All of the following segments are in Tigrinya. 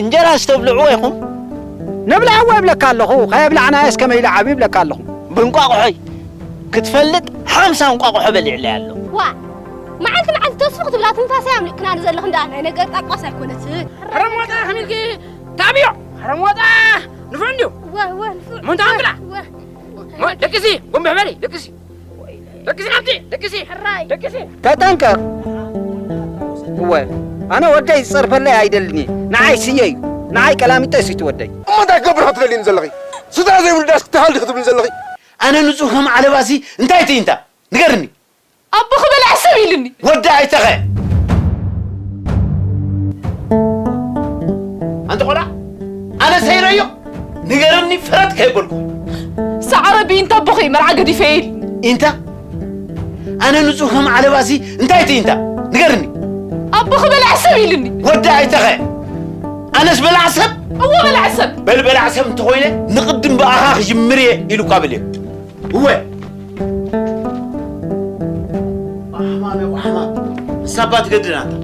እንጀራ ዝተብልዕዎ ኢኹም? ነብልዓዎ ይብለካ ኣለኹ፣ ከየብላዕናዮስ ከመይ ኢሉ ዓብዩ ይብለካ ኣለኹ። ብእንቋቑሖይ ክትፈልጥ ሓምሳ እንቋቑሖ በሊዕለይ ኣሎ። ዋ፣ መዓልቲ መዓልቲ ተስፉ ክትብላ ትንፋሰይ ኣምሊቕክናኒ ዘለኽን ደኣ ናይ ነገር ጣቋስ ኣይኮነትን። ሕረሞጣ ከሚልኪ ታብዮ፣ ሕረሞጣ ንፉዕ እንድዩ። ወ-፣ ወ-፣ ንፉዕ። ሞንታ ኣምብላ። ወ-፣ ሞ-፣ ደቅሲ፣ ጉንብሕ በሊ፣ ደቅሲ። ደቅሲ ናብቲ፣ ደቅሲ፣ ሕራይ። ደቅሲ። ተጠንቀቕ። እወ፣ ኣነ ወደይ ዝጸርፈለይ ኣይደልን እየ። ንዓይ ስየ እዩ። ንዓይ ቀላሚጦስ እዩ እቲ ወደይ። እሞ እንታይ ክገብር ክትደልይኒ ዘለኺ? ስድራ ዘይብሉ ዳስ ክትበሃል ዲኺ ትብልኒ ዘለኺ? ኣነ ንጹህ ከም ዓለባሲ እንታይ ትይ እንታ? ንገርኒ። ኣቦኺ በላዕ ሰብ ኢልኒ። ወዲ ኣይተኸ። ኣንቲ ቆልዓ፣ ኣነ ሰይረዮ፣ ንገረኒ ፍረድ ከይበልኩ። ሰዓረ ብኢንታ ኣቦኺ መርዓ ገዲፈ ኢል። ኢንታ? ኣነ ንጹህ ከም ዓለባሲ እንታይ ትይ እንታ? ንገርኒ። ኣቦኺ በላዕ ሰብ ኢልኒ። ወዲ ኣይተኸ። ኣነስ በላዕ ሰብ? እወ በላዕ ሰብ። በል በላዕ ሰብ እንተኾይነ ንቕድም ብኣኻ ክጅምር እየ ኢሉኳ በልዮ። እወ። ኣሕማም እየ፣ ኣሕማም። ንሳ እባ ትገድል ኣንታ።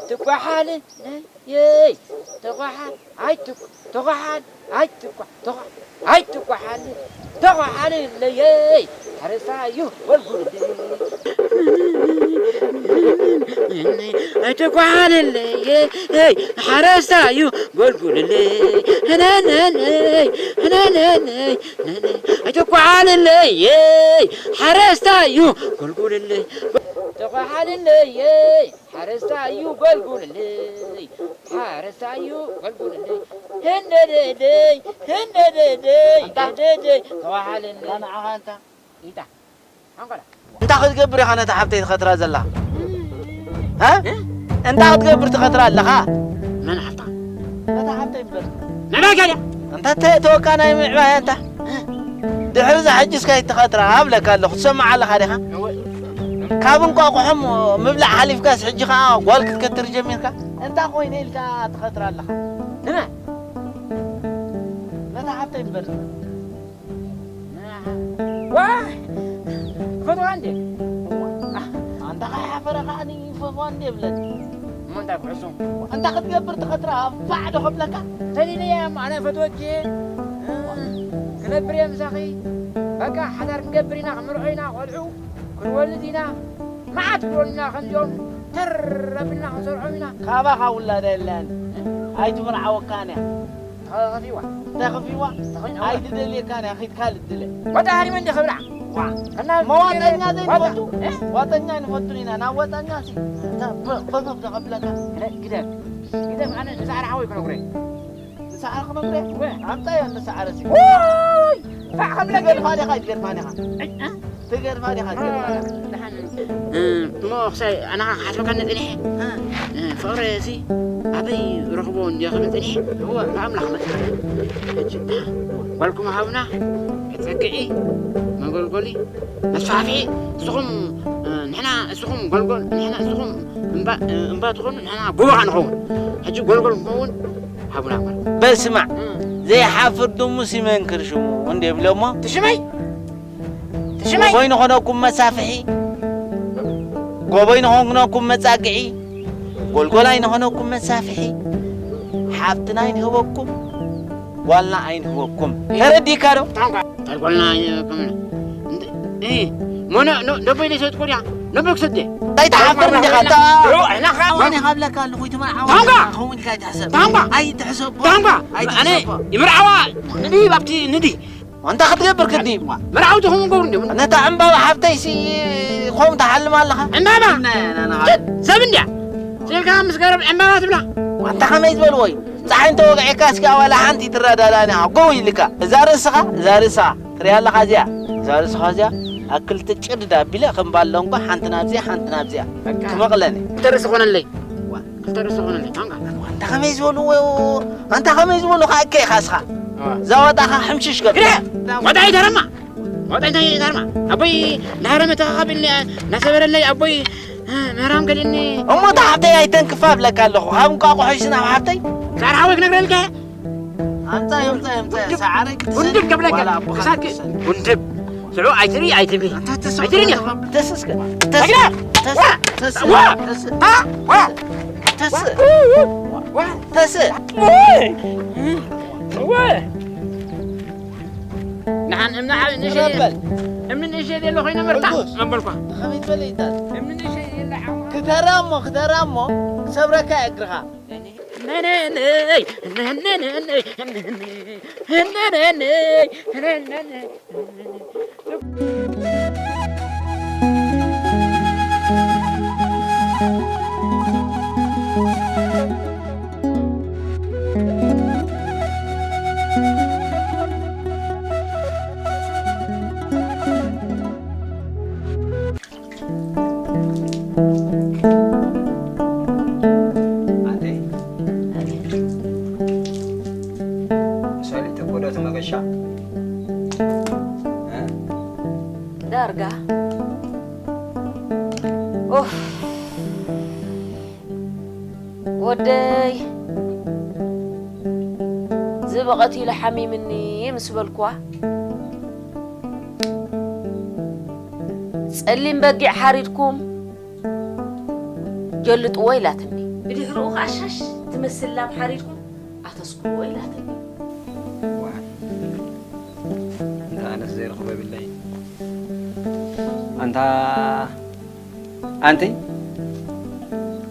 ትጓሓል ነየይ ተጓሓል ኣይትጓ ተጓሓል ኣይትጓ ተጓ ኣይትጓሓል ተጓሓል ለየይ ሓረስታይ እዩ ጎልጉልለይ ኣይትጓሓል ለየይ ሓረስታይ እዩ ጎልጉልለይ ህነነነይ ህነነነይ ኣይትጓሓል ለየይ ሓረስታይ እዩ ጎልጉልለይ ተጓሓል ለየይ ሓረስታይ እዩ ጎልጉልለይ ሓረስታይ እዩ ጎልጉልለይ ህነደደይ ህነደደይ ኣንታ ደደደይ ተጓሓልለይ ኣንታ ንዓኻ ኣንታ ኢታ ሓንጎላ እንታይ ክትገብር ኢኻ ነታ ሓብተይ ትኸትራ ዘለኻ? እ? እንታይ ክትገብር ትኸትራ ኣለኻ? መን ሓፍታ? ነታ ሓብተይ እምበር። ምዕባይ ካልያ? እንታ ተእተወካ ናይ ምዕባይ ኣንታ። ድሕሪ እዛ ሕጂ እስከ ኣይትኸትራ ኣብለካ ኣለኹ። ትሰምዕ ኣለኻ ዲኻ? እወ። ካብ እንቋቑሖም ምብላዕ ሓሊፍካስ ሕጂ ኸኣ ጓል ክትከትር ጀሚርካ? እንታይ ኮይነ ኢልካ ትኸትራ ኣለኻ? ንመን? ነታ ሓብተይ እምበር። ዋይ! ፈትዋ እንዴ? ኣንታ ኸይሓፈረ ኸኣኒ ፈትዋ እንዴ ይብለኒ። እሞ እንታይ ኩዕሶ? እንታይ ክትገብር ትኸትራ? ፋዕ ዶ ከብለካ? ተሊለያ እሞ ኣነ ፈትወኪ። ክነብር እየ ምሳኺ። በቃ ሓዳር ክንገብር ኢና፣ ክንምርዖ ኢና፣ ቆልዑ ክንወልድ ኢና። መዓት ክንወልድ ኢና፣ ከምዚኦም ተር ኣቢልና ክንሰርዖም ኢና። ካባኻ ውላዳ የላን። ኣይትምርዓወካን እያ። ተኸፊዋ። እንታይ ከፊዋ? ተኸፊዋ። ኣይትደልየካን እያ፣ ኺድ ካልእ ድለ። ወዳ ሃሪመ እንዲ ኸብላ። ዋ። እና መዋጠኛ ዘይንፈቱ? ወዳ-፣ እ? ዋጠኛ ኣይንፈቱን ኢና፣ ናብ ዋጠኛ ሲ። እታ ብ-፣ ፈፈፍ ዶ ከብለካ? ግደ-፣ ግደፍ። ግደፍ፣ ኣነ ንሳዕሪ ሓወይ ክነግሮ እየ። ንሳዕሪ ክነግሮ እየ? ወ። ኣምጻዮ ንሳዕሪ ሲ። ውይ! ፋዕ ከብለካ። ትገድፋ ዲኻ፣ ኣይትገድፋን ኢኻ? እ? ትገድፋ ዲኻ፣ ኣይትገድፋን ኢኻ? ደሓን። እ፣ እሞ ክሳይ ኣነ ኸዓ ክሓስበካ እንደ ጸኒሐ። እ። እ፣ ፍቕሪ እዚ ኣበይ ረኽቦ እንድየ ክብል ጸኒሐ። እወ። ንኣምላኽ መጽእ። ሕጂ ጓልኩም ሃብና፣ መጸግዒ፣ መጎልጎሊ፣ መስፋሕፍሒ፣ ንስኹም፣ እ፣ ንሕና፣ ንስኹም ጎልጎል፣ ንሕና፣ ንስኹም እምባ፣ እ፣ እምባ ትኾኑ፣ ንሕና ጎቦ ንኸውን። ሕጂ ጎልጎል ንኸውን፣ ሃቡና ጓል። በል ስማዕ፣ እ። ዘይሓፍር ድሙ ሲመንክር ሽሙ እንደ ይብሎ እሞ። ትሽመይ? ትሽመይ? ጎቦይ ንኾነኩም መሳፍሒ፣ ጎቦይ ንኾነኩም መጻግዒ፣ ጎልጎል ኣይንኾነኩም መሳፍሒ፣ ሓብትና ኣይንህበኩም፣ ጓልና ኣይንህበኩም። ተረዲእካ ዶ? ታንኳ፣ እንታይ ጓልና ኣይንህበኩም? እንደ-፣ እ፣ ሞነ፣ ኖ-፣ ነቦይ ዘይሰጥኩ ድያ? ነቦይ ክሰደ? እንታይ ትሓፍር እንዲኻ? ታ-፣ ሮ-፣ ኣላኻ። መን ይሃብለካ ኣለኹ? ይትማል ዓወት ታንኳ! ከምኡ ኢልካ ኣይትሕሰብ። ታንኳ! ኣይትሕሰቦ። ታንኳ! ኣይትሕሰቦ። ኣነ ይምርዓዋ ንዲ፣ ኣብቲ ንዲ። ኣንታ ክትገብር ክድኒ። መርዓውቲ ከምኡ ገብሩ እንዲዮም። ነታ ዕምባባ ሓብተይሲ ከምኡ ትሓልም ኣለኻ? ዕምባባ? ናይ፣ ናይ፣ ናይ። ጭድ፣ ሰብ እንድያ። ስኢልካ ምስ ገረብ ዕምባባ ትብላ። ኣንታ ከመይ ዝበልዎ እዩ? ጸሓይ እንተወግዔካ እስኪ ዋላ ሓንቲ ትረዳዳእኒ። ጎው ኢልካ። እዛ ርእስኻ፣ እዛ ርእስኻ። ትሪኣ ኣለኻ እዚኣ? እዛ ርእስኻ እዚኣ ኣብ ክልተ ጭድድ ኣቢለ ከም ባሎንጓ ሓንቲ ናብዚኣ፣ ሓንቲ ናብዚኣ። በቃ። ክመቕለኒ። ክልተ ርእሲ ኮነለይ። ዋ። ክልተ ርእሲ ኮነለይ። ታንጋ። ኣንታ ከመይ ዝበልዎ፣ ኣንታ ከመይ ዝበሉ ከኣ እከ ኢኻ እስኻ። ዋ። እዛ ዋጣኻ ሕምሽሽ ገብር። ግደ! ዋጣ ይደረማ። ዋጣ እንታይ ይደረማ? ኣቦይ እናሃረመ ተኻኻቢልኒ፣ እናሰበረለይ ኣቦይ፣ እ፣ ምህራም ገሊኒ። እሞ እታ ሓብተይ ኣይተንክፋ እብለካ ኣለኹ። ካብ እንቋቑሖ ሽናብ ሓብተይ። ዛር ሓወይ ክነግረልካ። ኣምጻዮ፣ ኣምጻዮ፣ ኣምጻዮ። ጉንድብ። ሰዓረይ ክትሰድ ጉንድብ ከብለካ። ዋላ ኣቦኻ ክሳድኪ ክትሰድ። ጉንድብ። ሽዑ ኣይትርኢ፣ ኣይትብሊ። ኣንታ ተስእ፣ ኣይትርእኒ። ተስእ እስከ። ተስእ፣ ተስእ፣ ተስእ፣ ዋ! ተስእ፣ ዋ! ተስእ። ዋ! ተስእ። ዋ! ተስእ። ወይ! ወይ! ንሓን እምኒ ዓቢ ንእሽተይ፣ ረበል። እምኒ ንእሽተይ ዘሎ ኮይነ መርታ ርጉስ። መበልኳ። ከመይ ትበል ይታል? እምኒ ንእሽተይ የለ ዓዋ። ክተራሞ ክተራሞ ክሰብረካ እግርኻ። ኣንተ፣ ኣቤት። ሰሊጥ እኮ ዶ ትመገሻ? እ? ዳርጋ። ኡፍ። ወደይ፣ ዝበቐት ኢሉ ሓሚምኒ ምስ በልኳ፣ ጸሊም በጊዕ ሓሪድኩም ጀልጥዎ ኢላትኒ። ብድሕሪኡ ኸኣ ሻሽ ትመስል ላም ሓሪድኩም ኣተስክርዎ ኢላትኒ። ዋይ፣ እንተ ኣነስ ዘይረኽቦ የብለይ። ኣንታ ኣንቲ፣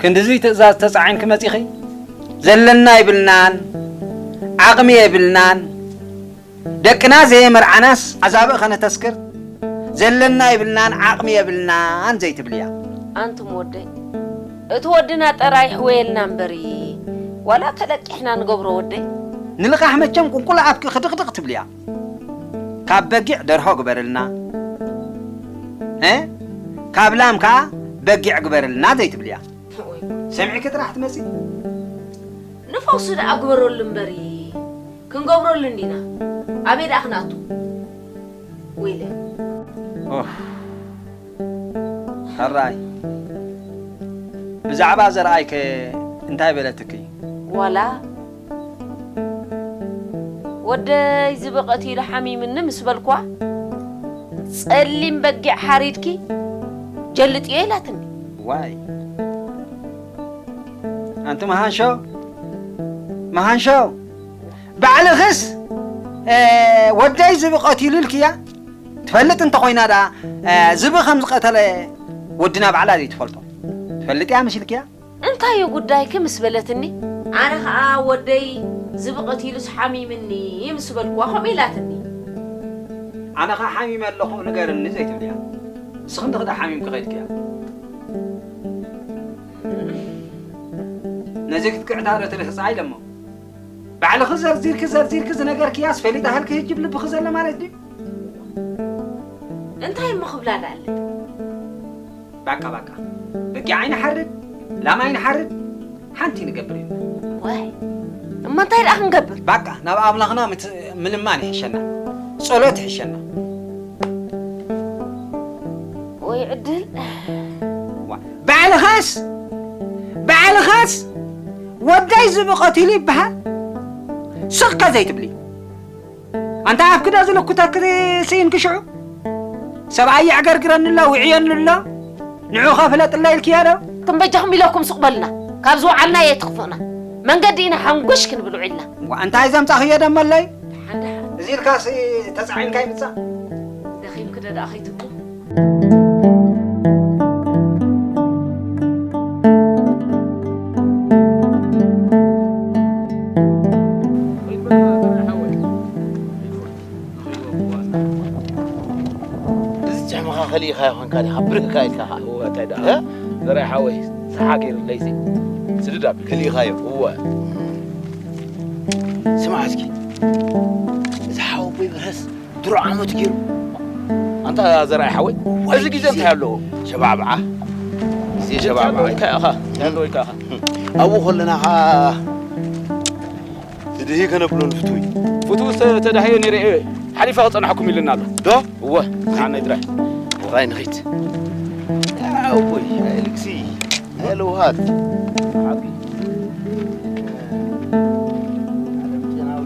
ክንድዚ ትእዛዝ ተጻዒንኪ መጺኺ? ዘለና የብልናን፣ ዓቕሚ የብልናን፣ ደቅና ዘየመርዓናስ ዓዛብእ ከነተስክር ዘለና የብልናን፣ ዓቕሚ የብልናን ዘይትብልያ። ኣንቱም ወደይ፣ እቲ ወድና ጥራይ ይሕወየልና እምበሪ፣ ዋላ ተለቂሕና ንገብሮ ወደይ። ንልቓሕ መቸም ቁልቁል ኣፍኪ ክድቕድቕ ትብልያ። ካብ በጊዕ ደርሆ ግበርልና፣ እ? ካብ ላም ከኣ በጊዕ ግበርልና ዘይትብልያ። ወይ ጉድ። ሰሚዕኪ ጥራሕ ትመጺ። ንፈውሱ ደኣ ግበረሉ እምበሪ፣ ክንገብረሉ እንዲና። ኣበይ ደኣ ክንኣቱ? ወይለ። ኦህ። ሕራይ፣ ብዛዕባ ዘርኣይከ እንታይ በለትኪ? ዋላ ወደይ ዝበቐት ኢሉ ሓሚምኒ ምስ በልኳ፣ ጸሊም በጊዕ ሓሪድኪ ጀልጥዮ ኢላትኒ። ዋይ፣ ኣንቲ መሃንሾ፣ መሃንሾ፣ ባዕልኽስ፣ እ፣ ወደይ ዝብኢ ቀቲሉ ኢልክያ? ትፈልጥ እንተኾይና ደኣ፣ እ፣ ዝብኢ ከም ዝቐተለ ወድና ባዕላ ዘይትፈልጦ? ትፈልጥ እያ መሲልክያ? እንታይ እዩ ጉዳይኪ ምስ በለትኒ፣ ኣነ ኸኣ ወደይ ዝብኢ ቀቲሉስ ሓሚምኒ ምስ በልክዋ ከምኡ ኢላትኒ። ኣነ ኸኣ ሓሚመ ኣለኹ ንገርኒ ዘይትብልያ? ንስኺ እንድኺ ደኣ ሓሚምኪ ኸይድክያ? ነዚ ክትግዕታ ዶ ትርህጻ ኢለ እሞ፣ ባዕልኺ ዘርዚርኪ ዘርዚርኪ ዝነገርክያስ ፈሊጣ ህልክ ህጅብ ልብኺ ዘሎ ማለት ድዩ? እንታይ እሞ ክብላ ደኣ ኣለኒ? ባቃ ባቃ፣ በጊዕ ኣይንሓርድ፣ ላም ኣይንሓርድ፣ ሓንቲ ንገብር ኢና። ዋይ፣ እሞ እንታይ ደኣ ክንገብር? ባቃ፣ ናብ ኣምላኽና ምት-፣ ምልማን ይሕሸና፣ ጸሎት ይሕሸና። ወይ ዕድል። ዋ፣ ባዕልኻስ፣ ባዕልኻስ ወደይ ዝብኢ ቀቲሉ ይበሃል። ስቕ ከ ዘይትብሊ? ኣንታ ኣፍኪ ዶ ዝልኩተኪ ስኢንኪ ሽዑ? ሰብኣይ የዕገርግረኒ ኣሎ፣ ውዕየኒ ኣሎ፣ ንዑ ኸፍለጥለይ ኢልክዮ ዶ? ከም በጃኹም ኢለኩም ስቕ በሉና። ካብ ዝወዓልና የትኽፉእና። መንገዲ ኢና ሓንጎሽ ክንብል ውዒልና። ዋ፣ እንታይ ዘምጻኽዮ ደሞ ኣለይ? ደሓን፣ ደሓን። እዚ ኢልካሲ ተጻዒንካ ይምጻእ። ደኺምኪ ዶ ደኣ ከይትብሉ? እዚ ጭሕምኻ ከሊእኻ ይኾንካ ዲኻ? ብርህካ ኢልካ ኸዓ። እወ፣ እንታይ ደኣ? እ? ዘርኣይ ሓወይ፣ ሰሓ ገይሩለይሲ። ስድድ ኣቢሉ። ከሊእኻዮ? እወ። ስማዕ እስኪ፣ እዚ ሓወቦይ በርሀስ ድሮ ዓመቱ ገይሩ። ኣንታ ዘርኣይ ሓወይ፣ ዋይ፣ እዚ ግዜ ግዜ። እንታይ ኣለዎ? ሸባብዓ። ግዜ ግዜ ሸባብዓ። እንታይ ኣለዎ ኢልካ ኢኻ? እንታይ ኣለዎ ኢልካ ኢኻ? ኣብኡ ከለና ኸዓ ትድሂ ከነብሎ ንፍትዊ። ፍትዊ ዝተ-፣ ተዳህየ ነይረ እየ። ሓሊፈ ክጸንሐኩም ኢልና ኣሎ። ዶ? እወ፣ ንዓናይ ጥራይ። ጥራይ ንኺድ። ኣቦይ፣ ኣይ ልግሲ፣ ኣይ ለውሃት። ዓቢ። ዓለም ጤናዊ።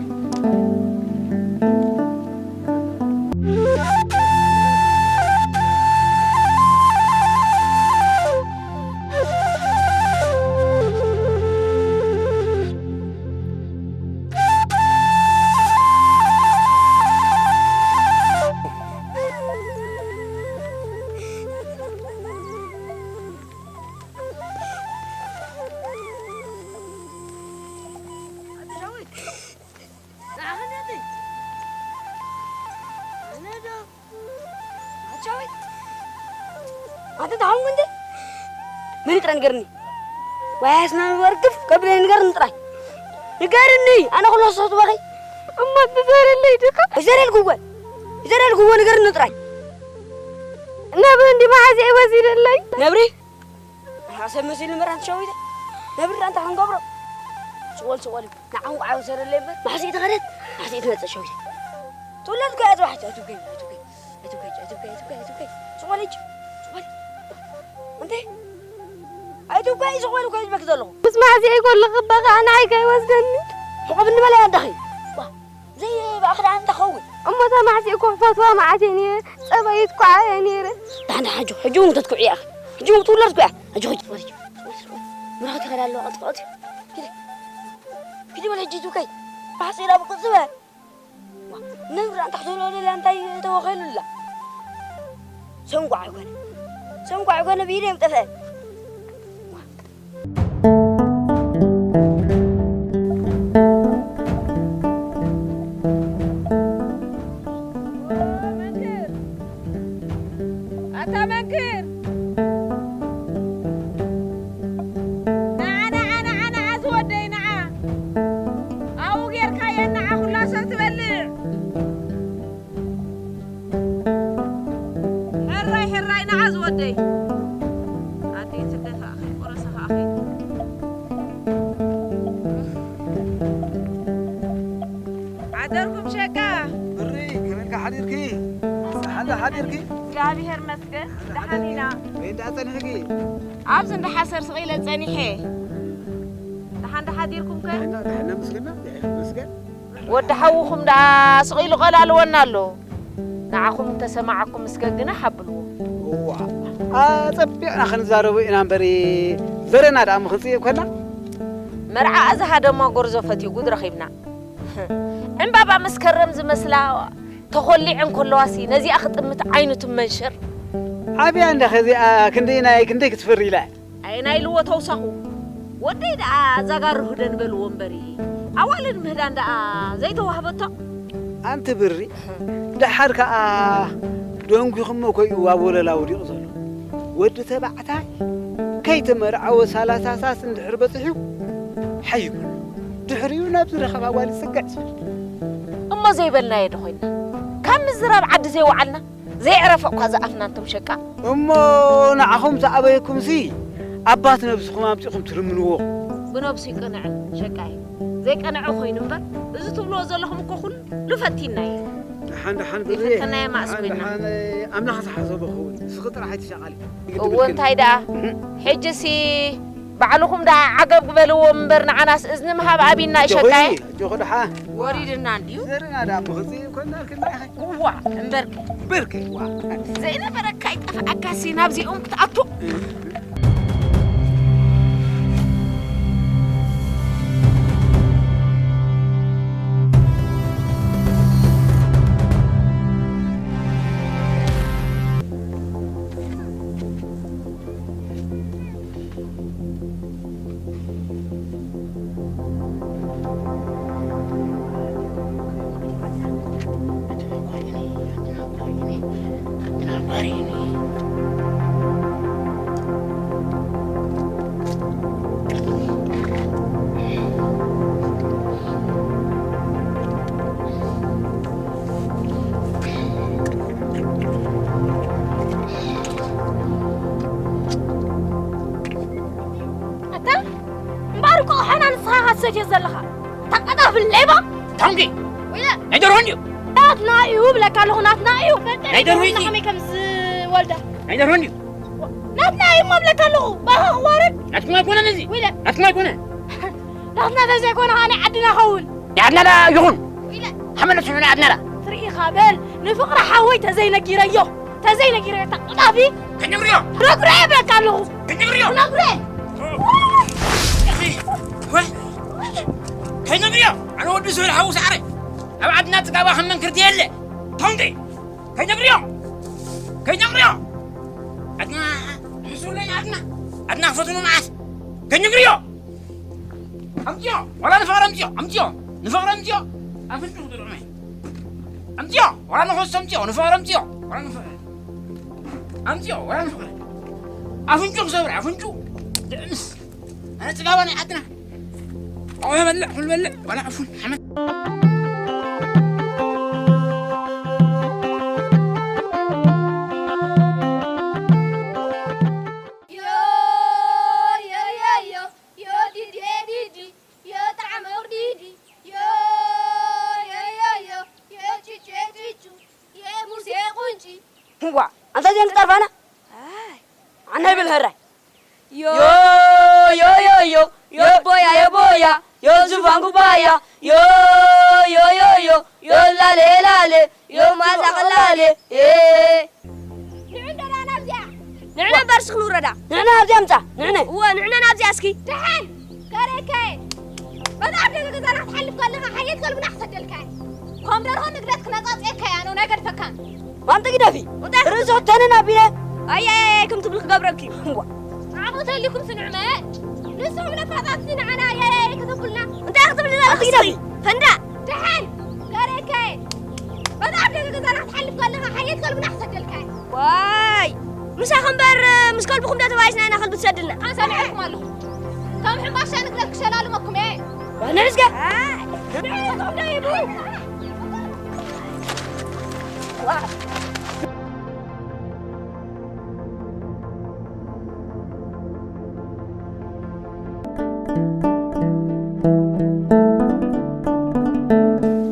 ሻዊት፣ ኣንተ እንታይ ኾንኩ እንዴ? መን ጥራይ ንገርኒ? ዋያስ ናብ ወርግፍ ከብለኒ ንገርኒ ጥራይ። ንገርኒ፣ ኣነ ኩሉ ሰቱ በኸይ። እሞ ትዘረለይ ድኻ? ይዘረልኩ እኮ። ይዘረልኩ እኮ፣ ንገርኒ ጥራይ። ነብሪ እንዲ መዓዝ እዩ ወሲደለይ? ነብሪ? ኣሰብ መሲሉ ምራን ሸዊተ። ነብሪ እንታይ ክንገብሮ? ስቆል፣ ስቆል። ንዓኹም ቋዕ ወሰደለይ እምበር። ማሕሲእ ተኸደት፣ ማሕሲእ ትመጽእ ሸዊተ። ትውለድ እኮ እያ፣ ኣትውከይ፣ ኣትውከይ፣ ኣትውከይ፣ ኣትውከይ፣ ኣትውከይ፣ ኣትውከይ። ስቆል ሂጂ፣ ስቆል። እንዴ? ኣይትውከይ፣ ስቆል እኮ ይበክ ዘለኹ። ምስ ማሕሲእ ይኮልኽ እባ ኸዓ ንዓይ ከይወስደኒ። ሕቆ ብንበላ እያ ኣዳኺ። ዋ፣ ዘይ ብኣኽዳን ተኸውን። እሞ እታ ማሕሲእ እኮ ክፈትዋ መዓት እየ ነይረ። ጸባይት ኳዓ እየ ነይረ። ዳሕና ሕጂ፣ ሕጂ እውን ክትኩዒ ኢኻ። ሕጂ እውን ክትውለድ እኮ እያ። ሕጂ ሂጂ፣ ስቆል ሂጂ። ስቆል፣ ስቆል። ምራኽ ትኸዳ ኣለዋ፣ ቀልጢ፣ ቀልጢ። ኪዲ። ኪዲ በለ፣ ጂቱ ከይ። ማሕሲእ ናብ ቅጽበ። ነብራ እንታ ክትብሎ ደልያ እንታይ ተወኸሉላ? ሰንቋዕ ኣይኮነ። ሰንቋዕ ኣይኮነ፣ ብኢደ እዮም ጠፍአ። መንክር! ኣታ መንክር! ንዓ፣ ንዓ፣ ንዓ፣ ንዓ ዝወደይ ንዓ! ኣብኡ ጌርካየን ንዓ ኩላ ሰብ ትበልዕ! ሕራይ፣ ሕራይ ንዓ ዝወደይ! ኣደይ ትደፋእኺ፣ ቆረሰ ከኣኺ። ሓደርኩም ሸቃ። ብሪ፣ ከመልካ ሓዲርኪ? ደሓን ሓዲርኪ? እግዚኣብሔር ይመስገን፣ ደሓን ኢና። ወይ እንዳ ጸኒሕኪ? ኣብዚ እንዳ ሓሰር ስቕ ኢለ ጸኒሐ። ደሓን ዶ ሓዲርኩም ከ? እና ደሓን ምስግና፣ ደሓን ምስገን። ወዲ ሓውኹም ደኣ ስቕ ኢሉ ቀላልወና ኣሎ። ንዓኹም እንተሰማዓኩም ምስገን ግና ሓብልዎ። እዋ፣ ኣጸቢቕና ክንዛረቡ ኢና እምበሪ፣ ዘረና ደኣ ምኽንጽእ ኮና። መርዓ እዚ ሃደማ ጎርዞ ፈትዩ ጉድ ረኺብና። ዕምባባ መስከረም ዝመስላ ተኾሊዐን ከለዋሲ ነዚኣ ክጥምት ዓይኑ ትመንሽር። ዓብያ እንዳ ኸዚኣ ክንደይ ናይ ክንደይ ክትፈሪ ኢላ። ኣየናይ ኢልዎ ተውሳኹ? ወደይ ደኣ ዛጋር ህደን በልዎ እምበሪ፣ ኣዋልድ ምህዳን ደኣ ዘይተዋህበቶ? ኣንቲ ብሪ፣ ደሓር ከኣ ደንጒኹሞ እኮ እዩ ኣብ ወለላ ወዲቑ ዘሎ። ወዲ ተባዕታይ ከይተመርዓወ ሰላሳ ሳስ እንድሕር በጺሑ፣ ሓይቡ ድሕሪኡ ናብ ዝረኸባ ጓል ይጽግዕ ዝብል። እሞ ዘይበልናዮ ዶ ኮይንና? ካብ ምዝራብ ዓዲ ዘይወዓልና? ዘየዕረፈ እኳ ዝኣፍና እንቶም ሸቃ። እሞ ንዓኹም ዝኣበየኩምሲ ኣባት ነብስኹም ኣምጺኹም ትልምንዎ። ብነብሱ ይቅንዕን ሸቃ እዩ። ዘይቀንዐ ኮይኑ እምበር፣ እዚ ትብልዎ ዘለኹም እኮ ኩሉ ፈቲናዮ። ደሓን፣ ደሓን ብርየ። ዘይፈተናዮ መኣስ ደሓን፣ ኮይና? ደሓን፣ ኣምላኽ ዝሓሰቦ ክኸውን። ንስኺ ጥራሕ ኣይትሻቐሊ። እወ፣ እንታይ ደኣ? ሕጂሲ ባዕልኹም ደኣ ዓገብ ግበልዎም እምበር፣ ንዓናስ እዝኒ ምሃብ ኣቢና እዩ ሸቃየ። ኣጆኺ ደሓ። ወሪድና እንድዩ። ዘርና ደኣ ብኽንፂ ኮንና ክና ኢኸ። እዋ፣ እምበርከ። እምበርከ፣ እዋ። ዘይነበረካ ይጠፍኣካሲ ናብዚኦም ክትኣቱ። ኣታ እምበኣር እኮ ኸሓና ንስኻ ኢኻ ትሰትዮ ዘለኻ። እታ ቀጣፍል ሌባ። ታንኪ። ወይለ። ናይ ደርሆ እንድዩ። ናትና እዩ ብለካ ኣለኹ፣ ናትና እዩ። ናይ ደርሆ እዩ። ከመይ ከም ዝወልዳ። ናይ ደርሆ እንድዩ። ናትና እዩ እሞ ብለካ ኣለኹ። ባኻ ክዋረድ። ናትኩም ኣይኮነን እዚ። ወይለ። ናትኩም ኣይኮነ። ናትና ተዘይኮነ ኸኣ ናይ ዓድና ኸውን። ናይ ዓድና ዳ ይኹን። ወይለ። ሓመድ ንስሑ ናይ ዓድና ዳ። ትርኢ ኢኻ በል፣ ንፍቕሪ ሓወይ ተዘይነጊረዮ፣ ተዘይነጊረዮ እታ ቀጣፊ። ከይነግርዮ። ክነግሮ እየ እብለካ ኣለኹ። ከይነግርዮ። ክነግሮ እየ። ወይ፣ ከይነግርዮ። ኣነ ወዲ ስሑል ሓዊ ሳዕረ። ኣብ ዓድና ጽጋባ ከም መንክርቲ የለ። ታውንዲ። ከይነግርዮ። ከይነግርዮ። ዓድና፣ ንሱለይ ዓድና። ዓድና ክፈትኑ መዓት። ከይነግርዮ። ኣምፅዮ፣ ዋላ ንፍቕሪ ኣምፅዮ፣ ኣምፅዮ፣ ንፍቕሪ ኣምፅዮ። ኣፍንጭ ክጥዑመ። ኣምፅዮ፣ ዋላ ንኸሱ ኣምፅዮ፣ ንፍቕሪ ኣምፅዮ፣ ዋላ ንፍቕሪ። ኣምፅኦ፣ ወላ ንኽብረ። ኣፍንጩ ክሰብር፣ ኣፍንጩ። ድዕምስ። ኣነ ፅጋባ ናይ ዓድና። ኣዎ በልዕ፣ ኩሉ በልዕ፣ ዋላ ኣፉን ሓመድ። ዮ፣ ዮ፣ ዮ፣ ዮ፣ ዮ፣ ዲዲ፣ ዲዲ፣ ዮ፣ ጣዕመ ውርዲዲ፣ ዮ፣ ዮ፣ ዮ፣ ዮ፣ ዮ፣ ጭጭ፣ ጭጩ፣ ዮ፣ ሙሴ ቁንጪ። እዋ፣ ኣንታ እዚአን ዝጠርፋና? ኣይ። ኣና ይብል ህራይ። ዮ፣ ዮ፣ ዮ፣ ዮ፣ ዮ፣ ዮ፣ ቦያ፣ ዮ፣ ቦያ፣ ዮ፣ ዝፋን ኩባያ፣ ዮ፣ ዮ፣ ዮ፣ ዮ፣ ዮ፣ ላሌ፣ ላሌ፣ ዮ፣ ማዛ ቅላሌ፣ ኤ። ንዑ እንዶ ናብዚኣ። ንዕነ እምበር እስኪ ንውረዳ። ንዕነ ናብዚኣ ምጻ፣ ንዕነ። እወ፣ ንዕነ ናብዚኣ እስኪ። ደሓን፣ ከረከ። በዛ ኣብ ደገ ገዛና ክትሓልፍ ከለኻ ሓየት ከልብና ክሰደልካ እየ። ከም ደርሆ ንግደት ክነጻጽየካ እየ፣ ኣነ ናይ ገድፈካን። ማንተ ግደፊ። እንታይ? ርእሱ ተንን ኣቢለ። ኣይ፣ ኣይ፣ ኣይ፣ ከም ትብሉ ክገብረኪ። እዋ። ዓቕሚ ተልዩኩም ስንዑ መ-፣ ንስኹም ነፋጣት ንዓና ኣይ፣ ኣይ፣ ኣይ ከተብሉና። እንታይ ክትብሊ ዘለኺ ማንተ ግደፊ። እስኪ? ፈንዳ። ደሓን፣ ከረከ። በዛ ኣብ ደገ ገዛና ክትሓልፍ ከለኻ ሓየት ከልብና ክሰደልካ እየ። ዋይ! ምሳኺ እምበር ምስ ከልብኹም ዶ ተባኢስና ኢና ከልቢ ትሰድልና? ኣነ ሰሚዐኩም ኣለኹ። ከም ሕምባሻ ንግደት ክሸላልመኩም እየ። ዋና ሕዝጋ! ንዕኹም ዶ ይብሉ?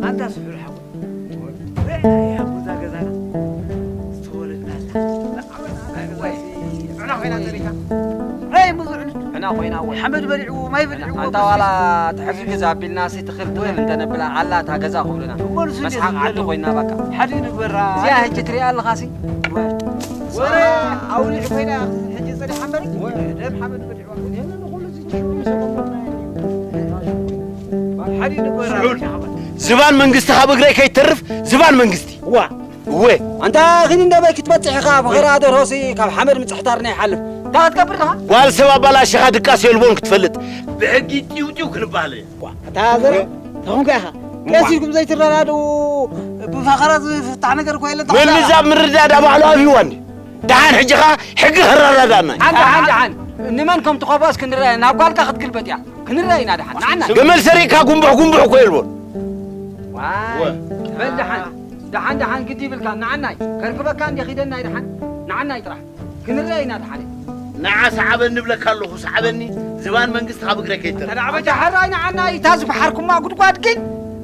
ኣንታ ስሑል ሓወይ፣ ርኣና እያ ኣቦዛ ገዛና ዝተወለድናላ። ንዓና ኮይና ጸኒሓ። ኣይ፣ ብዙሕ ዕና ኮይና ወይ። ሓመድ በሊዕዎ፣ ማይ በሊዕዎ፣ ኣንታ ዋላ ትሕዚ ገዛ ኣቢልና ሲ ትኽል ትኽል እንተነብላ ኣላ እታ ገዛ ክብሉና። እሞ ንሱ እንዴት መስሓቕ ዓዲ ዝብሎ? ኮይና በቃ። ሓደ ይንበራ። እዚኣ ሕጂ ትሪኣ ኣለኻ ሲ? ወረ ኣውሊዕ ኮይና ሕጂ ጸኒሓ እምበር፣ ደም ሓመድ በሊዕዋ። ሓደ ይንበራ። ስሑል፣ ዝባን መንግስቲ ካብ እግረይ ከይተርፍ፣ ዝባን መንግስቲ። ዋ። እወ። ኣንታ ኺን እንዳበይ ክትበጽሕ ኢኻ? ብኸራ ደርሆሲ ካብ ሓመድ ምጽሕታርና ይሓልፍ። እንታይ ክትገብር ኢኻ? ጓል ሰብ ኣባላሽኻ ድቃስ የልቦን ክትፈልጥ። ብሕጊ ጢውጢው ክንበሃል እየ። ዋ፣ ኣታ ዘረ፣ ተኹንካ ኢኻ። ዋ። ቀስ ኢልኩም ዘይትረዳድኡ፣ ብፈኸራ ዝፍታሕ ነገር እኮ የለን። ምንዛብ ምርዳዳ ባዕሉ ኣብይዋ እንዲ። ደሓን ሕጂ ኸኣ ሕጊ ከረዳዳና እዩ። ደሓን፣ ደሓን፣ ደሓን። ንመን ከም ትኸፍኦስ ክንርአ፣ ናብ ጓልካ ክትግልበጥ እያ። ክንርአ ኢና ደሓን። ንዓና። ገመል ሰሪቕካ ጉንቡሕ ጉንቡሕ እኮ የልቦን። ዋይ። ወ። በል ደሓን። ደሓን፣ ደሓን ግዲ ይብልካ። ንዓናይ። ከርክበካ እንዲ ኺደናይ ደሓን። ንዓናይ ጥራሕ። ክንርአ ኢና ደሓን። ንዓ ሰዓበኒ እብለካ ኣለኹ፣ ሰዓበኒ። ዝባን መንግስቲ ካብ እግረ ከይተርፍ። ኣንታ ደሓራይ ንዓናይ፣ እታ ዝፈሓርኩማ ጉድጓድ ግን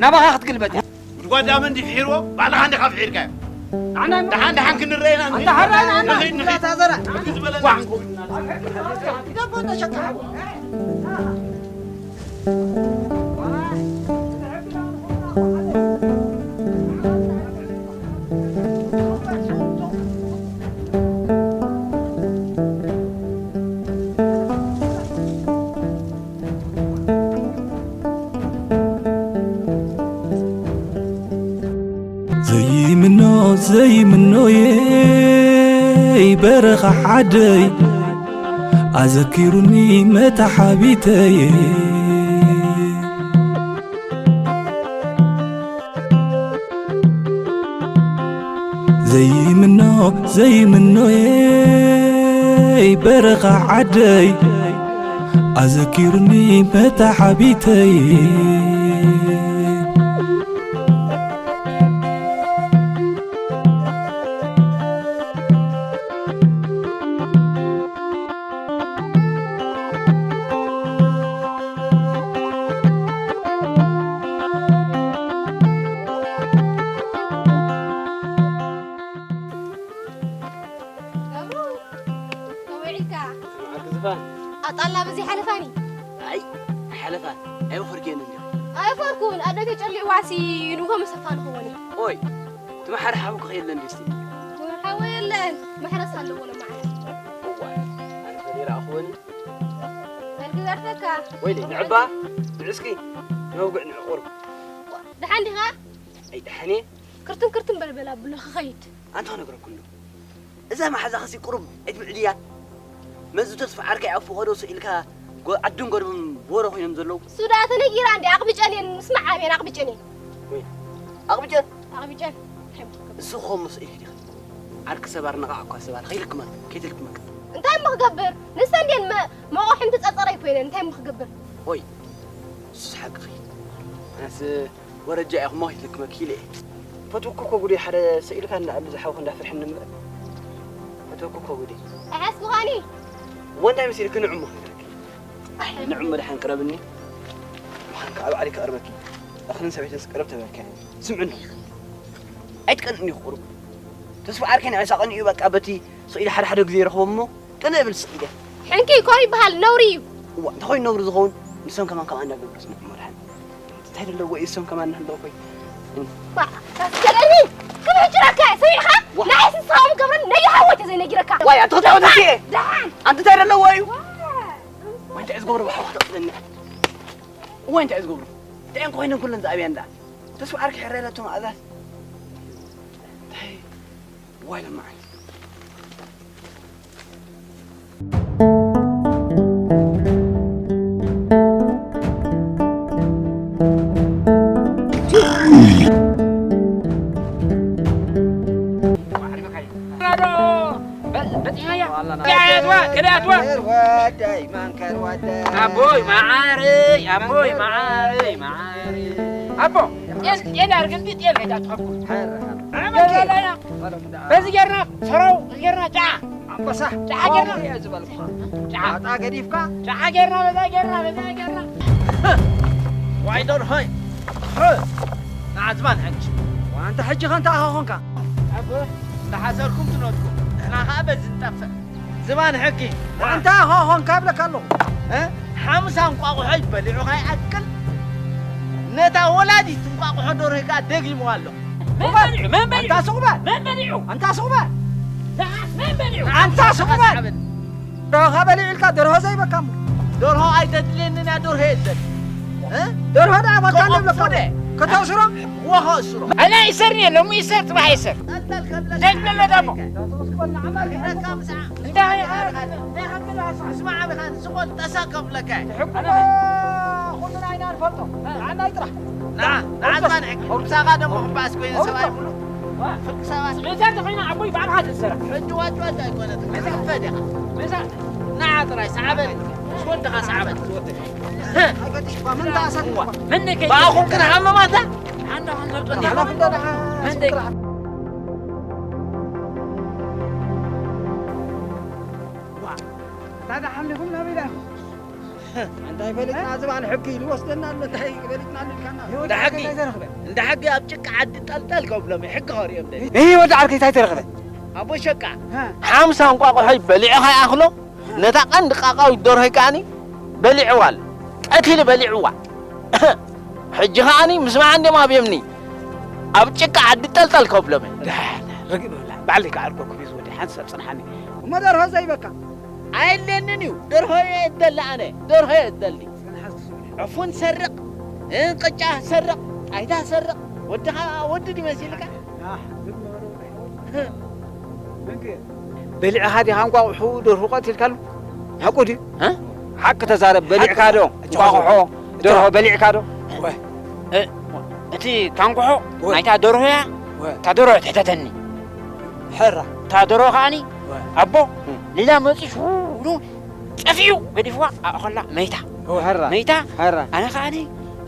ናባኻ ክትግልበጥ እያ። ጉድጓድ ኣመን እንዲ ፍሒርዎ፣ ባዕልኻ እንዲኻ ፍሒርካዮ። ንዓናይ ደሓን፣ ደሓን ክንረአና። ኣንታ ሓራይ ንዓናይ። ንኸይድ፣ ንኸይድ። እታ ዘራ። ሕጊ ዝበለና ዋ። ክንከውን ኢና። ደቦ ተሸካሓ። ዘይምኖ ዘይምኖየይ በረኻ ዓደይ ኣዘኪሩኒ መታሓቢተይ። ዘይምኖ ዘይምኖየይ በረኻ ዓደይ ኣዘኪሩኒ መታሓቢተይ። ገብሩ፣ ከመይ ውዒልካ? መዓልቲ ዝፋን። ኣጣላ በዚ ሓለፋኒ። ኣይ፣ ሓለፋን። ኣይወፈርክየን እንዲያ። ኣይወፈርኩን። ኣደገ ጨሊዕዋሲ ንጎ መሰፋ ንኸውን። ኦይ፣ ትመሓር ሓውክ የለን ድስቲ? ትመሓር ሓወይ የለን። መሕረስ ኣለዎ ለማዓት። እዋ፣ ኣነ ፈሊራ ኣኽወኒ። ኣልክ ጋርተካ። ወይኔ፣ ንዕባ፣ ንዕስኪ፣ ነውግዕ፣ ንዕቑር። ደሓን ዲኻ? ኣይ፣ ደሓን እየ። ክርትን ክርትን በልበል ኣብሎ ክኸይድ። ኣንታ ክነግረኩም ዶ? እዛ መሓዛኽሲ ቁሩብ ዕድሚዕ ድያ? መዚ ተስፋ ዓርከይ ኣብ ፈቐዶ ስኢልካ ጎ-፣ ዓድን ጎደቦን ቦሮ ኮይኖም ዘለዉ። እሱ ደኣ ተነጊራ እንዲ ኣቕብጨን እየን፣ ምስማዕ ኣብየን ኣቕብጨን እየን። ወይ፣ ኣቕብጨን? ኣቕብጨን። እሱ ኸም ስኢልኪ ዲኺ? ዓርኪ ሰባር ነቓዕ እኳ ሰባር ከይልክመክ ከይትልክመክ። እንታይ እሞ ክገብር? ንሰን ድየን መ- መቑሕን ትጸጸረይ ኮይነን እንታይ እሞ ክገብር? ሆይ ንሱስ ሓቅኺ። ኣነስ ወረጃ ኢኹሞ ከይትልክመክ ኢለ እየ። ፈትወኩ እኮ ጉደይ ሓደ ሰኢልካ እንዳ ኣሉ ዝሓውኹ እንዳ ፍርሕኒ እምበር። ፈትወኩ እኮ ጉደይ። እሕስ ዝኾኒ እሞ እንታይ መሲልክ ንዑ እሞ ክነግረኪ። ኣይ ንዑ እሞ ደሓን ቅረብኒ። ምዃንካ ኣብ ዓሊ ክቐርበኪ። እኽልን ሰበይትን ስቅርብ ተበልካዮ። ስምዕኒ ኣይትቀንእኒ ቁሩብ ተስፋ ዓርከይ ንዕሳ ቀኒኡ በቃ በቲ ስቕ ኢለ ሓደ ሓደ ግዜ ይረኽቦ እሞ ቅንእ ብል ስቕ ኢለ። ሕንኪ እኮ ይበሃል ነውሪ እዩ። እዋ እንተኾይኑ ነውሪ ዝኸውን ንሶም ከማን ከምኣ እንዳገብሩ ስምዕ እሞ ደሓን እንታይ ዘለዎ እዩ እሶም ከማን እናሃለዉ ኮይ ባ ታስገረኒ ክብሕጭረካ ሰሚዕኻ ንዓይስ ንስኻ ምገብረኒ ነይ ሓወይ ተዘይነጊረካ ዋይ ኣንተ ክታወት እየ ደሓን ኣንቲ እንታይ ዘለዎ እዩ ዋይ እንታይ ዝገብሩ ብሓዋ ክተቕትለኒ ዋይ እንታይ ዝገብሩ እንታይ እንኮ ኮይነን ኩለን ዝኣብያ እንዳ ተስፋ ዓርኪ ሕረረቶ ማእዛት እንታይ ዋይ ለማዓት ኣቦይ መዓረይ ኣቦይ መዓረይ መዓረይ ኣቦ ጤል ጤል ኣርግንቲ ጤል ከይታትኸኩም በዚ ጌርና ሰራው በዚ ጌርና ጫዓ ኣንበሳ ጫዓ ጌርና እየ ዝበልኩኻ ጫዓ ኣጣ ገዲፍካ ጫዓ ጌርና በዛ ጌርና በዛ ጌርና ዋይ ዶርሆይ ንዓዝባን ሕጂ ዋንታ ሕጂ ኸንታ ኸኾንካ እንዳሓሰብኩም ትነጥቁ ንሕና ኸዓ በዚ ንጠፍእ ዝባን ሕጊ ኣንታ ኾኾን ካብለካ ኣለኹ ሓምሳ እንቋቑሖ ይበሊዑ ኸይኣክል ነታ ወላዲት እንቋቑሖ ዶርሆ ከኣ ደጊምዋ ኣሎ መን በሊዑ መን በሊዑ ኣንታ ስቑባል መን በሊዑ ኣንታ ስቑባል መን በሊዑ ኣንታ ስቑባል ዶርሆ በሊዑ ኢልካ ደርሆ ዘይበካ እሞ ደርሆ ኣይተድልየንን እያ ደርሆ የለን ደርሆ ደኣ በካ ንብለካ ከተእስሮ ወኸ እስሮ ኣነ ይሰርኒ የለሙ ይሰር ጽባሕ ይሰር ጠልጠል ከብለካ ዘይትለለ ደሞ እንታይ ስማዕ ኢኻ ንስቆ ጠሳ ከብለካ ኩልና ኢና ንፈልጦ ንዓና ይጥራሕ ንዓዝማን ሕጊ ምሳኻ ደሞ ክባኣስ ኮይኑ ሰብኣይ ሙሉእ ፍርቂ ሰባት መዛር ተኾይና ኣቦይ ባዕልኻ ትሰራ ሕጂ ዋጭዋጭ ኣይኮነትን ክትሕፈድ ኢኻ መዛር ንዓ ጥራይ ሰዓበኒ ምስ ወድኻ ሰዓበኒ ብኣኹም ክንሃመማታ ሓንዳ ክንዘብጦ ታዲያ ሓሚኹም ናበይ ኢኹም? እንታይ ፈሊጥና ዝባን ሕጊ ኢሉ ወስደና ኣሎ እንታይ ፈሊጥና ኣሎ ኢልካና። እንዳ ሕጊ እንዳ ሕጊ ኣብ ጭቃ ዓዲ ጠልጠል ከብሎም ሕጊ ከርእዮም ደሊ። ይህ ወዲ ዓርከይ እንታይ ተረኽበ? ኣቦ ሸቃ ሓምሳ እንቋቑሖ በሊዑ ከይኣኽሎ ነታ ቀንዲ ቃቃዊት ደርሆይ ከኣኒ በሊዕዋ ኣሎ። ቀቲሉ በሊዕዋ። ሕጂ ከኣኒ ምስማዕ እንድዮም ኣብዮምኒ ኣብ ጭቃ ዓዲ ጠልጠል ከብሎም እየ። ደሓን ርግእ በላ ባዕለይ ክዓርገኩም እዩ ዝወዲ ሓንሳብ ጽንሓኒ። እሞ ደርሆ ዘይበካ ኣየድልየንን እዩ ደርሆ እየ እደሊ ኣነ ደርሆ እየ እደሊ ዕፉን ሰርቕ ቅጫ ሰርቕ ጣይታ ሰርቕ ወድኻ ወዲ ድመሲልካ በሊዕኻ ዲኻ እንቋቑሑ ደርሁ ቀቲልካሉ? ሓቁ ድዩ? ሓቂ ተዛረብ። በሊዕካ ዶ እንቋቑሖ ደርሆ በሊዕካ ዶ? እቲ ታንኩሖ ናይታ ደርሆ እያ። እታ ደርሆ ትሕተተኒ። ሕራ። እታ ደርሆ ከዓኒ ኣቦ ሌላ መፂ ሽውሉ ጠፊኡ ገዲፍዋ ኣእኸላ መይታ። ሕራ። መይታ። ሕራ። ኣነ ከዓኒ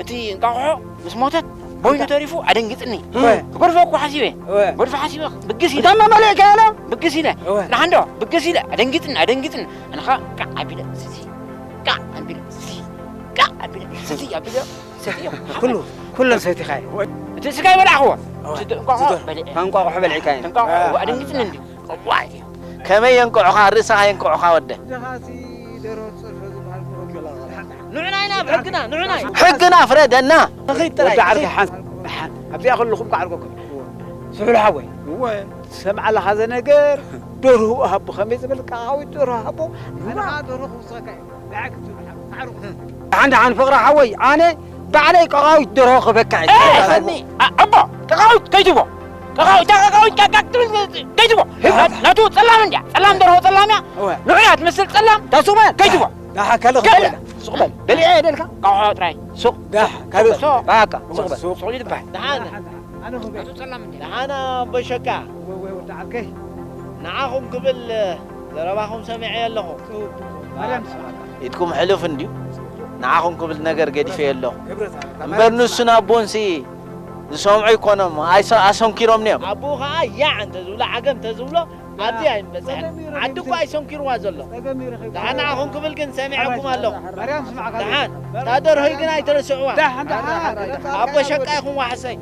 እቲ እንቋቑሖ ምስ ሞተት በይኑ ተሪፉ ኣደንግጽኒ። ክገድፎ እኮ ሓሲበ። ገድፎ ሓሲበ ብግስ ኢለ። እንታማ መሊእካ ያለ? ብግስ ኢለ። ንሓንዶ ብግስ ኢለ ኣደንግጽኒ ኣደንግጽኒ። ኣነ ኸዓ ቃዕ ኣቢለ ስቲ ቃዕ ኣቢለ ስቲ ቃዕ ኣቢለ ስቲ ኣቢለ ሰትዮ። ኩሉ ኩለን ሰቲኻዮ። እቲ ስጋ ይበላዕኽዎ። እንቋቑሖ በሊዐ። እንቋቑሖ በሊዕካዮ። እንቋቑሖ ኣደንግጽኒ እንዲ። ዋይ ከመይ የንቅዑኻ ርእስኻ የንቅዑኻ ወደ። ንዑና ኢና ኣብ ሕግና ንዑና እዩ። ሕግና ፍረደና። ንኺድ ጥራይ። ወዲ ዓርከይ ሓንሳብ ደሓን ኣብዚኣ ከለኹም ክዓርገኩም። ስሑል ሓወይ እወ ትሰምዓ ኣለኻ ዘነገር ደርሁ ሃቦ ከመይ ዝበል ቃቃዊት ደርሁ ሃቦ ኣነ ኸዓ ደርሁ ክውስኸካ እየ። ደሓን ደሓን ፍቕሪ ሓወይ ኣነ ባዕለይ ቃቃዊት ደርሆ ክበካ እየ። ኣቦ ቃቃዊት ከይትቦ ቃቃዊት እታ ቃቃዊት ቃቃ ክትብል ከይትቦ ናቱ ጸላም እንድያ ጸላም ደርሆ ጸላም እያ። ንዑ እያ ትመስል ጸላም ታሱመ ከይትቦ ዳሓ ካልእ ከለ ሱቕ በል በሊዐ እየ ደልካ ቃቆሖ ጥራይ ሱቕ ዳሕ ካልእ ሱቕ በል ሱቕ ይትበሃል። ደሓን ኣነ ኹም ናቱ ጸላም እንድያ ደሓን ኣቦ ሸቃ ወይ ወይ ወዲ ዓርከይ ንዓኹም ክብል ዘረባኹም ሰሚዐ ኣለኹ። ኢድኩም ሕሉፍ እንድዩ። ንዓኹም ክብል ነገር ገዲፈ ኣለኹ። እምበር ንሱ ናቦንሲ ዝሰምዑ ኣይኮኖም፣ ኣይሰ-፣ ኣሰንኪሮም እዮም። ኣቦኡ ኸዓ ያዕ እንተ ዝብሎ፣ ዓገም እንተ ዝብሎ፣ ኣብዚ ኣይምበጽሐን። ዓዲ እኮ ኣይሰንኪርዋ ዘሎ። ደሓን ንዓኹም ክብል ግን ሰሚዐኩም ኣለኹ። ደሓን፣ ታደርሆይ ግን ኣይትረስዕዋ። ኣቦ ሸቃ ኢኹም ዋሕሰይ።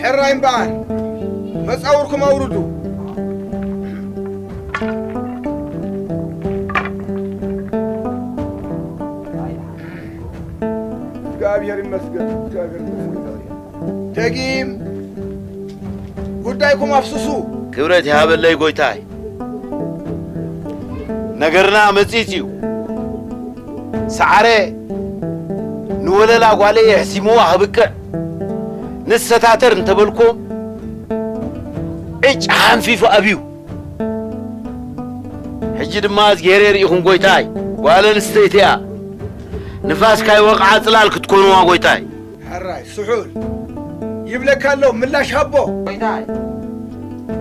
ሕራይ እምበኣር፣ መጻውርኩም ኣውርዱ። እግዚኣብሔር ይመስገን፣ እግዚኣብሔር ይመስገን። ደጊም ጉዳይኩም ኣፍስሱ። ክብረት ይሃበለይ ጎይታይ። ነገርና መጺጽ እዩ። ሰዓረ ንወለላ ጓለይ የሕሲምዋ ክብቅዕ ንሰታተር እንተበልኩም ዕጭ ሓንፊፉ ኣብዩ። ሕጂ ድማ እዝግሄር የርኢኹም ጎይታይ። ጓል ኣንስተይቲ እያ። ንፋስ ካይወቕዓ ጽላል ክትኮንዋ ጎይታይ። ሕራይ ስሑል ይብለካ ኣሎ ምላሽ ሃቦ። ጎይታይ፣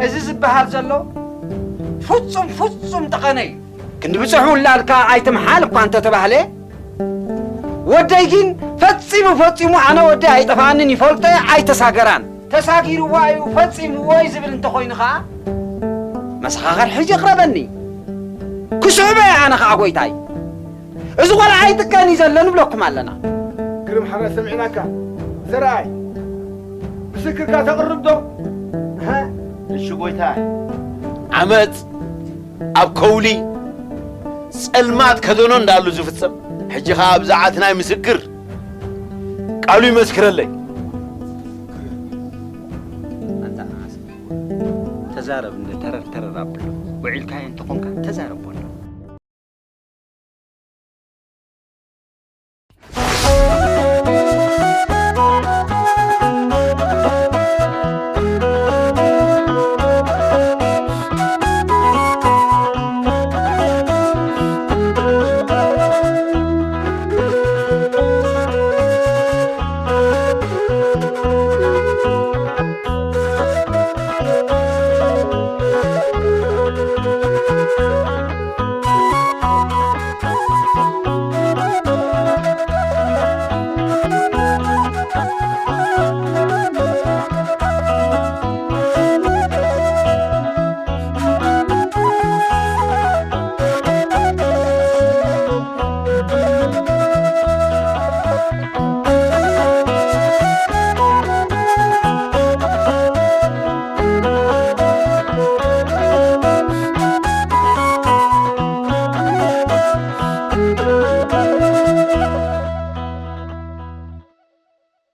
እዚ ዝበሃል ዘሎ ፍጹም ፍጹም ጠቐነ እዩ። ክንዲ ብጽሑ ውላድካ ኣይትምሓል እኳ እንተተባህለ፣ ወደይ ግን ፈጺሙ ፈጺሙ ኣነ ወደይ ኣይጠፍኣንን ይፈልጦ እየ ኣይተሳገራን። ተሳጊርዋ እዩ ፈጺምዎ እዩ ዝብል እንተኾይኑ ኸኣ መሰኻኽር ሕጂ ይቕረበኒ። ክስዕቦ እየ ኣነ ኸኣ ጎይታይ። እዚ ቖልዓ ኣይጥቀን እዩ ዘሎ ንብለኩም ኣለና። ግርም ሓራ ሰሚዕናካ። ዘርኣይ ምስክርካ ተቕርብ ዶ? እሺ ጎይታይ። ዓመጽ ኣብ ከውሊ ጸልማት ከደኖ እንዳሉ ዝፍጸም፣ ሕጂ ኸኣ ኣብ ዝዓት ናይ ምስክር ቃሉ ይመስክረለይ። ኣንታ ዓስ፣ ተዛረብ እንደ ተረር ተረር ኣብሎ። ውዒልካዮ እንተኾንካ ተዛረቦና።